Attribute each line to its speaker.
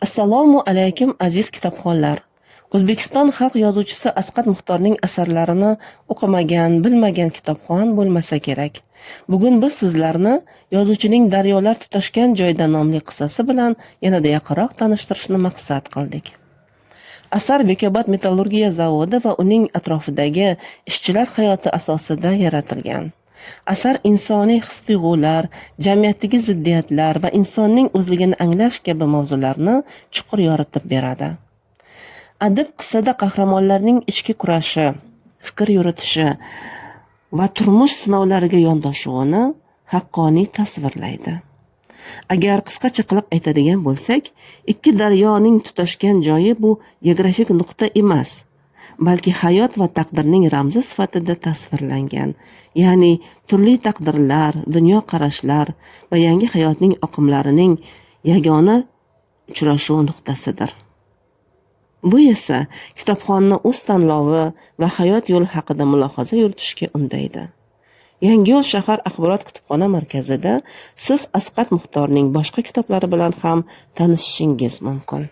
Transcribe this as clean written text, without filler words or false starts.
Speaker 1: Assalomu alaykum, aziz kitobxonlar. O'zbekiston xalq yozuvchisi Asqat Muxtorning asarlarini o'qimagan, bilmagan kitobxon bo'lmasa kerak. Bugun biz sizlarni yozuvchining "Daryolar tutashgan joyda" nomli qissasi bilan yanada yaqinroq tanishtirishni maqsad qildik. Asar Bekobod metallurgiya zavodi va uning atrofidagi ishchilar hayoti asosida yaratilgan. Asar insoniy his-tuyg'ular, jamiyatdagi ziddiyatlar va insonning o'zligini anglash kabi mavzularni chuqur yoritib beradi. Adib qissada qahramonlarning ichki kurashi, fikr yuritishi va turmush sinovlariga yondashuvini haqqoniy tasvirlaydi. Agar qisqacha qilib aytadigan bo'lsak, ikki daryoning tutashgan joyi bu geografik nuqta emas, balki hayot va taqdirning ramzi sifatida tasvirlangan. Ya'ni turli taqdirlar, dunyoqarashlar va yangi hayotning oqimlarining yagona uchrashuv nuqtasidir. Bu esa kitobxonni o'z tanlovi va hayot yo'li haqida mulohaza yuritishga undaydi. Yangiyo'l shahar axborot kutubxona markazida siz Asqat Muxtorning boshqa kitoblari bilan ham tanishishingiz mumkin.